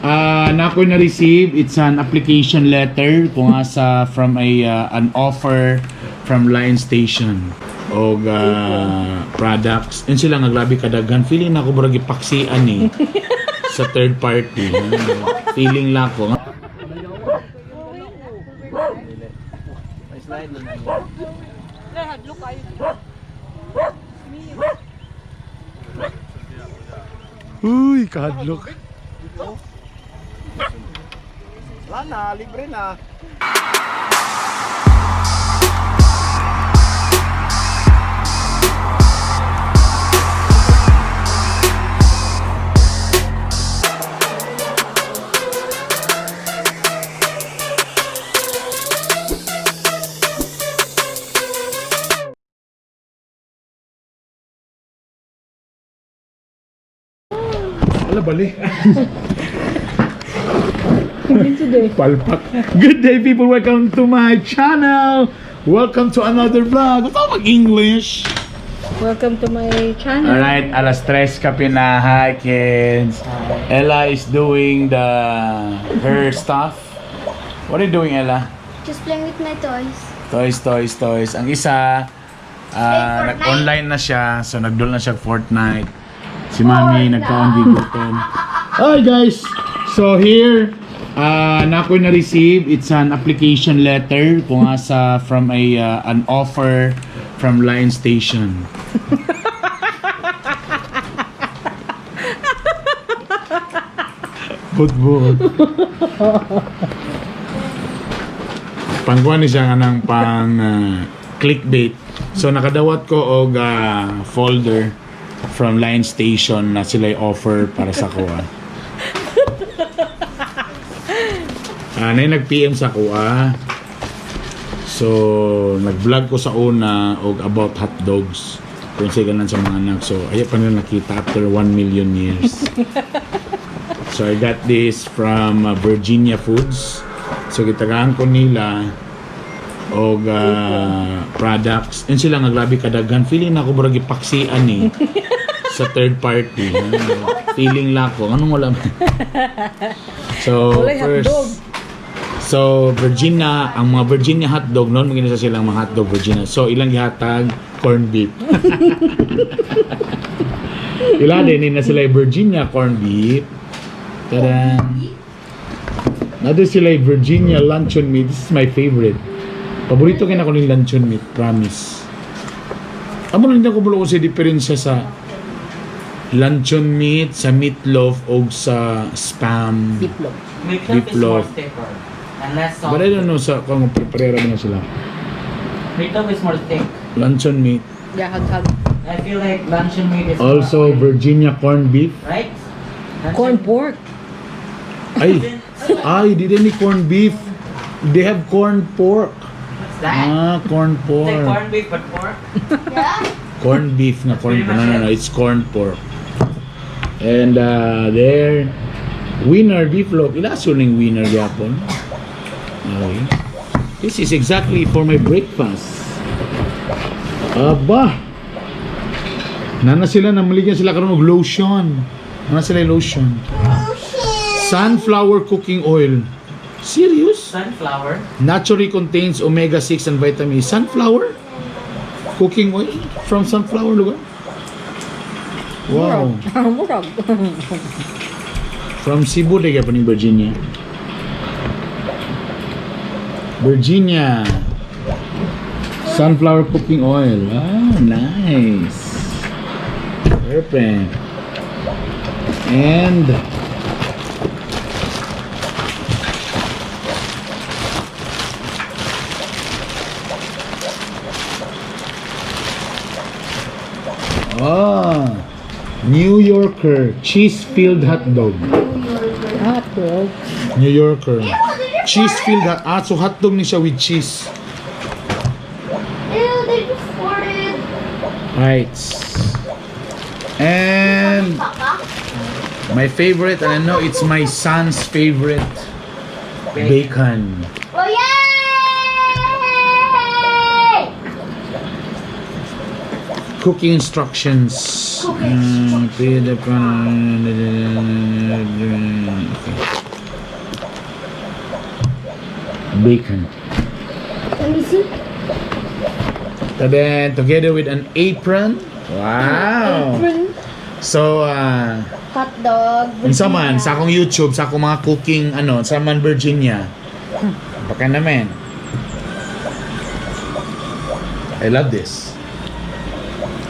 Na ako na-receive, it's an application letter kung asa from a an offer from Line Station og products. Yun sila nga grabe kadaghan. Feeling na ako murag gipaksian eh sa third party. Feeling lang ko. Uy, kahadlok. Wala na, libre na. Wala bali. Palpak. Good day, people. Welcome to my channel. Welcome to another vlog. Ito mag-English. Welcome to my channel. Alright, alas 3 kape na. Hi, kids. Ella is doing the her stuff. What are you doing, Ella? Just playing with my toys. Toys, toys, toys. Ang isa, Play Fortnite. nag-online na siya. So, nagdol na siya Fortnite. Si Mami, nagkaon gigutom. Hi, guys! So, here, na ako na-receive, it's an application letter kung asa from a an offer from Line Station. Butbut. Pangkuan ni siya nga ng pang clickbait. So nakadawat ko og folder from Line Station na sila offer para sa kuha. Na yung nag-PM sa kuha. So, nag-vlog ko sa una og about hot dogs. Kung sige lang sa mga anak. So, ayaw pa nila nakita after 1 million years. So, I got this from Virginia Foods. So, gitagaan ko nila og products. Yun sila nga grabe kadaghan. Feeling na ako murag gipaksian eh sa third party. Feeling lang ko. Anong wala? So, Walay first, hotdog. So, Virginia, ang mga Virginia hotdog noon, magina sa silang mga hotdog Virginia. So, ilang gihatag corned beef. Ila din na sila yung Virginia corned beef. Tadam! Nado sila yung Virginia luncheon meat. This is my favorite. Paborito kaya ko ng luncheon meat, promise. Amo lang din ko bulo ko sa diferensya sa luncheon meat, sa meatloaf, o sa spam. Itlog. Meatloaf is Meatloaf. more thicker and less salty. But I don't know sa kung prepare mo na sila. Meatloaf is more thick. Luncheon meat. Yeah, hug hug. I feel like luncheon meat is Also more oily, Virginia corned beef. right? Luncheon- Corn pork. Ay, ay, did any corned beef? They have corn pork. What's that? Ah, corn It's like pork. corned beef but pork. Yeah? Corned beef na corn. No, no, no, it's corn pork. And there, winner beef loaf. Ilaso ning winner gyapon. Okay. This is exactly for my breakfast. Aba. Nana sila namaligyan sila karon og lotion. Nana sila yung lotion. Sunflower cooking oil. Serious? Sunflower. Naturally contains omega-6 and vitamin E. Sunflower? Cooking oil from sunflower lugar? Wow. Murag. From Cebu, di pa ni Virginia. Virginia. Sunflower cooking oil. Ah, nice. Perfect. And New Yorker cheese filled hot dog. Hot dog. New Yorker. Cheese filled hot. So hot dog ni siya with cheese. Ew, they just farted. Right. And Papa? my favorite, and I know it's my son's favorite, bacon. Oh, yay! Cooking instructions. Cooking Okay. Bacon. Let me see. And then together with an apron. Wow. Apron. So, Hot dog. unsa man sa akong YouTube, sa akong mga cooking ano, sa man Virginia. Baka naman. I love this.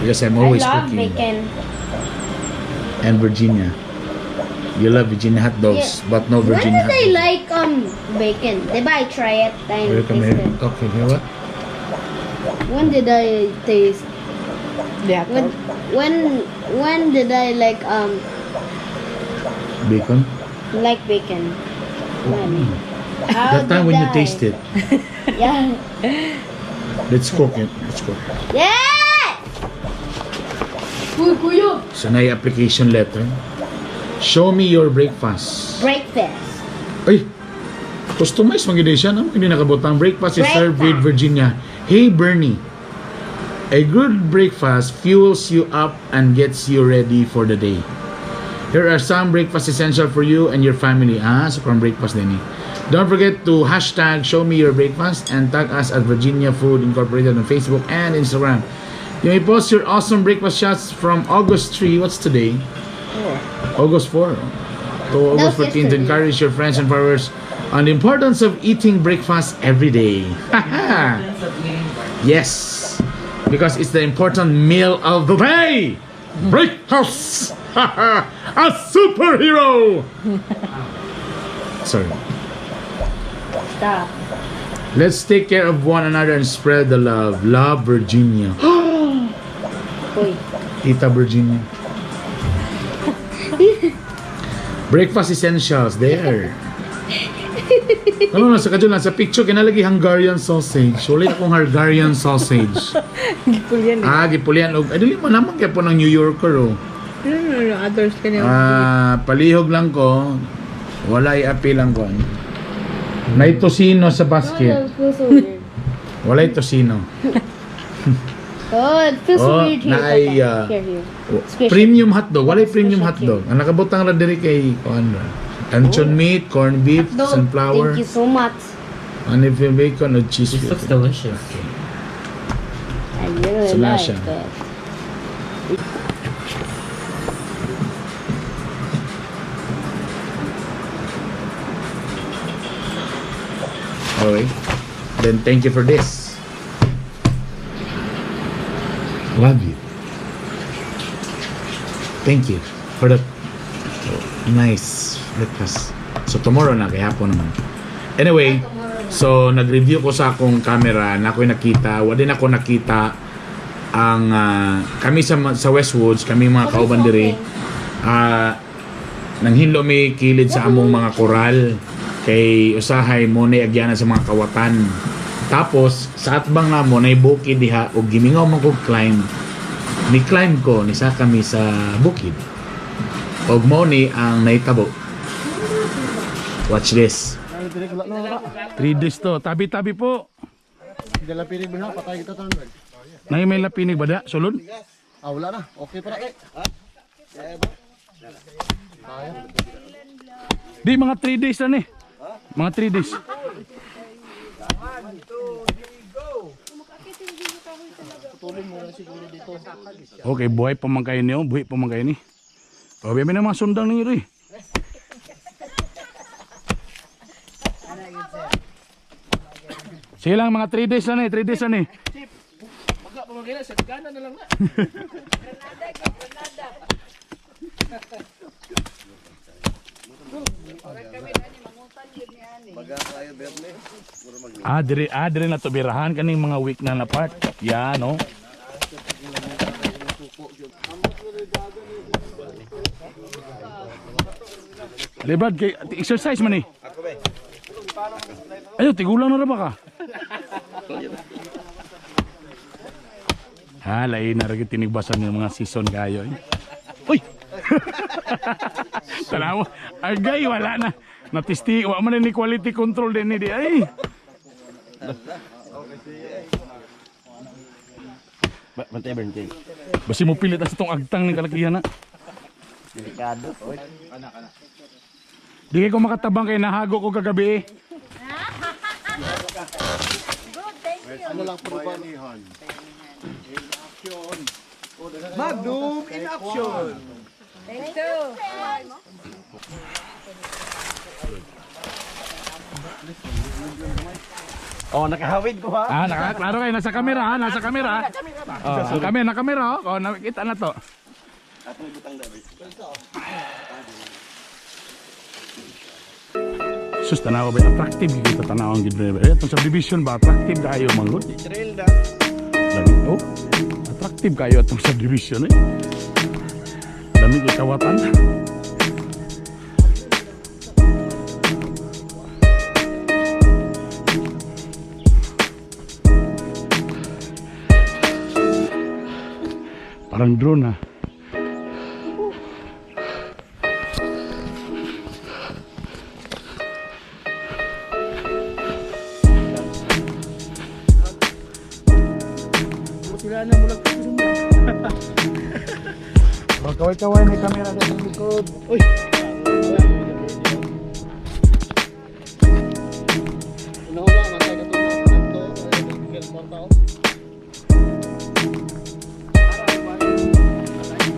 Because I'm always I love cooking. bacon. And Virginia. You love Virginia hot dogs, but no When Virginia did hot I dogs. like bacon? Did I try it? I Here, come taste here. it. Okay, here what? When did I taste? The hot When dog. when did I like Bacon? like bacon? When? How That time did when you I? taste it. Yeah. Let's cook it. Let's cook. Yeah. Uy, kuya. So na yung application letter. Show me your breakfast. Breakfast. Ay! Customize man gid siya no? Hindi nakabutang breakfast is served with Breakfast. Virginia. Hey Bernie. A good breakfast fuels you up and gets you ready for the day. Here are some breakfast essential for you and your family. Ah, so from breakfast din eh. Don't forget to hashtag show me your breakfast and tag us at Virginia Food Incorporated on Facebook and Instagram. You may post your awesome breakfast shots from August 3. What's today? August 4 to August That was 14 to yesterday. encourage your friends and followers on the importance of eating breakfast every day. Importance of eating breakfast. Yes, because it's the important meal of the day. Breakfast, a superhero. Sorry. Stop. Let's take care of one another and spread the love. Love, Virginia. Uy. Tita Virginia. Breakfast essentials there. Ano na sa kadyo lang sa picture kinalagi Hungarian sausage. Wala akong Hungarian sausage. Gipulyan eh. Ah, gipulian og ay dili man naman kay po ng New Yorker oh. No, no, no. Others ka na. Ah, palihog lang ko. Wala i-appeal lang ko. May tosino sa basket. Oh, that feels so weird. Wala tosino. Oh, it feels so Oh, weird here. naay, Papa. Here, here. Squish it. Premium hotdog. Walay premium Squish it. hotdog. Ang nakabutang ra diri kay kuan ra. Luncheon meat, corned beef, Dog, sunflower, Thank you so much. honey bacon, o cheese. This looks delicious. I really So, na like siya. it. Okay. Then thank you for this. Love you. Thank you for the nice breakfast. So tomorrow na, kaya hapon naman. Anyway, so nag-review ko sa akong camera na ako'y nakita, wa din ako nakita ang kami sa Westwoods, kami mga kauban diri, nanghinlo mi kilid sa among mga koral kay usahay mo na agyanan sa mga kawatan. Tapos sa atbang namo nay bukid diha og gimingaw man kog climb. Ni climb ko ni sa kami sa bukid. Og mao ni ang nahitabo. Watch this. 3 days to. Tabi-tabi po. Dala pinig mo na, patay kita tangan. Nay may lapinig ba da? Sulod? Ah, wala na. Okay pa na eh. Di mga 3 days na ni. Mga 3 days. Okay, buhay pa man kayo niyo, buhay pa man kayo ni. O, biyamin na mga sundang ninyo rin. Sige lang, mga 3 days na ni, 3 days na ni. Maga pa mga sa gana na lang na. Ah, dire na to birahan kaning mga week na na part. Yan, no. Ali Brad, kay exercise man eh. Ayo, tigulang na ra ba ka? Ha, lain na rin tinigbasan yung mga season kayo eh. Uy! Tanawa, agay, wala na. Natisti, wa man ni quality control din ni di ay. Bantay, bantay. Basi mo pilit as itong agtang ng kalakihan na. Delikado. Di kay ko makatabang kay nahago ko kagabi eh. Na lang po ba? Magnum in action! Thank you. Oh, nakahawid ko ha. Ah, naka, klaro kayo, nasa kamera ha, nasa kamera. Oh, ang kamera, na kamera oh. Oh, nakita na to. Sus, tanawa ba? Attractive kita tanawang gid ba? Eh, itong subdivision ba? Attractive kayo, manggod. Trail na. Lagi, oh. Attractive kayo itong subdivision eh. Lamig ikawatan. Parang drone ah. Sila na mulag. Kaway-kaway may kamera sa likod. Uy. Una-una, matay ka itong kanto. Ay, tao.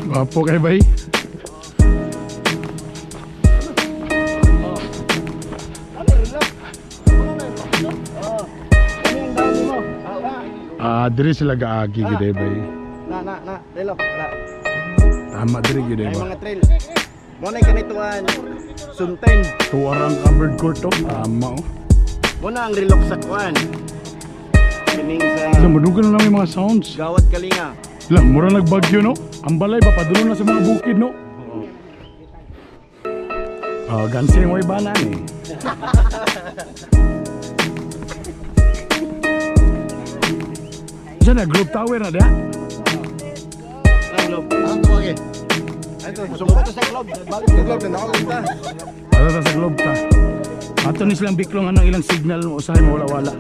Gwapo kay bay. Ano, relax. Ano na yun? Oh. Ano yung dami mo? Ah, Ah, diri sila gaagi gid eh, bay. na, na, na. Relo. Wala. Tama diri gid eh, Ay, ba. mga trail. Mo na kanituan. Sunten. Tuwarang covered court to. Tama oh. Mo na ang relok sa kuan. Kining sa Alam, madugan na lang yung mga sounds. Gawad Kalinga. Lah, mura nagbagyo no? Ang balay ba padulo na sa mga bukid no? Ah, gansi mo iba na ni. Diyan na, group tower na diya. Ang globe. Ang tawag eh. Ito, Sumubot to sa globe. Balik sa globe na nakakunta. Ano ta sa globe ta? Ato ni silang biklong anong ilang signal mo usahay mo wala-wala.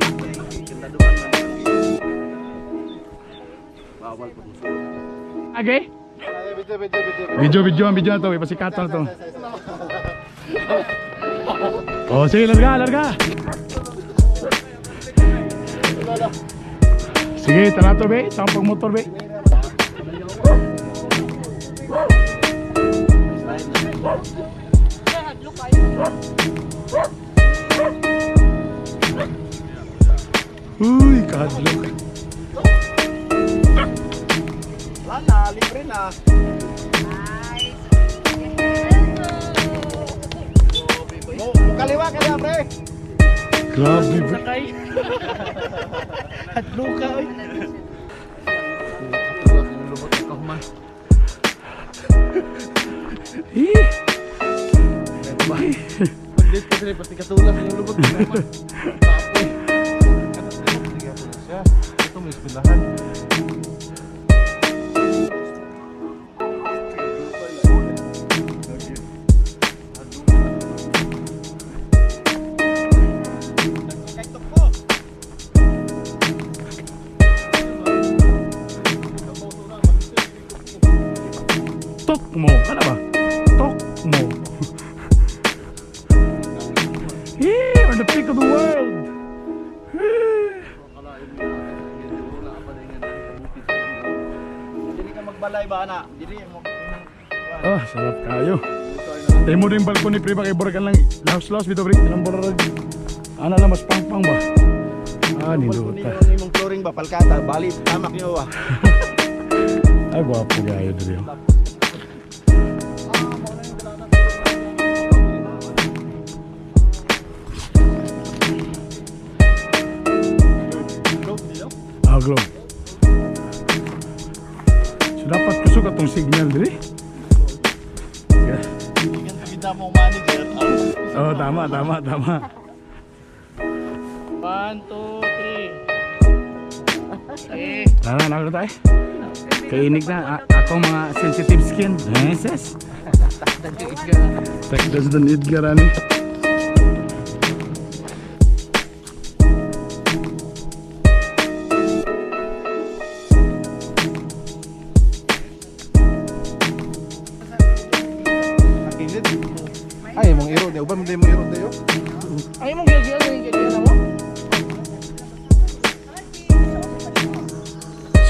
Bawal po. Okay? Video, video, video. Video, video, video na to. Ipasikat na to. Oh, sige, larga, larga. Sige, tara to, be. Sa pag motor, be. Uy, kahadlok. Wala na, libre na. Mo, mo kaliwa ka na, pre. Grabe, be. Hadlo ka, oy. Eh. Paglit ka sila, pati katulak yung lubot. Tapoy. Ito may eskwelahan. Tok mo. Ano ba? Tok mo. Here, on the peak of the world. Dili ka magbalay ba ana? Dili mo. Ah, sarap kayo. Tayo mo din balkon ni Pre, kay Borgan lang. Laos-laos, bito, Pre. Anong borag? Ana lang, mas pangpang ba? Ah, Balkon niluta. yung imong flooring ba palkata, bali tamak niyo ba. Ah, gwapo kayo diri. Oh. Ah, globe. So dapat kusog atong signal diri. Yeah. Kita mo manager. Oh, tama, tama, tama. 1, 2, 3. Okay. Tara, na tayo. Kainig na ako mga sensitive skin. Eh, sis. Takdas dan Edgar ani. Nakinid. Ay, mong iro. Di, uban mo mong iro tayo. Ay, mong gagawin, gagawin mo?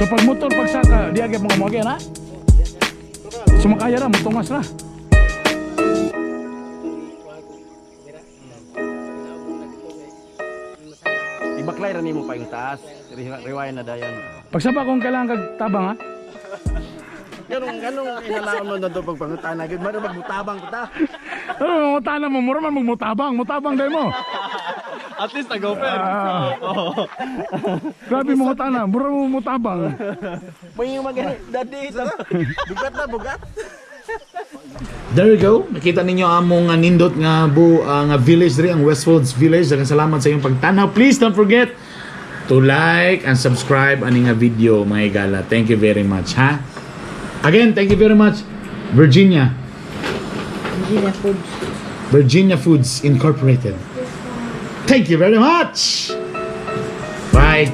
So pag motor pagsaka, di agad mga mo na? Sumakaya ra, mutungas ra. Ibaklay ra nimo pa yung taas. Rewind na dayon. Pagsaba kung kailangan kag tabang ha. Ganong inalaon mo na to pag pangutana gyud maro magmutabang ta. Ano mangutana mo, mura man magmutabang, mutabang dahil mo. At least nag-open. Ah. Grabe mo mangutana, mura mo mutabang. May yung magani daddy. Bugat na bugat. There you go. Nakita ninyo among nindot nga bu nga village diri ang Westfields Village. Daghang salamat sa inyong pagtanaw. Please don't forget to like and subscribe ani nga video, mga higala. Thank you very much, ha. Again, thank you very much, Virginia. Virginia Foods. Virginia Foods Incorporated. Thank you very much. Bye.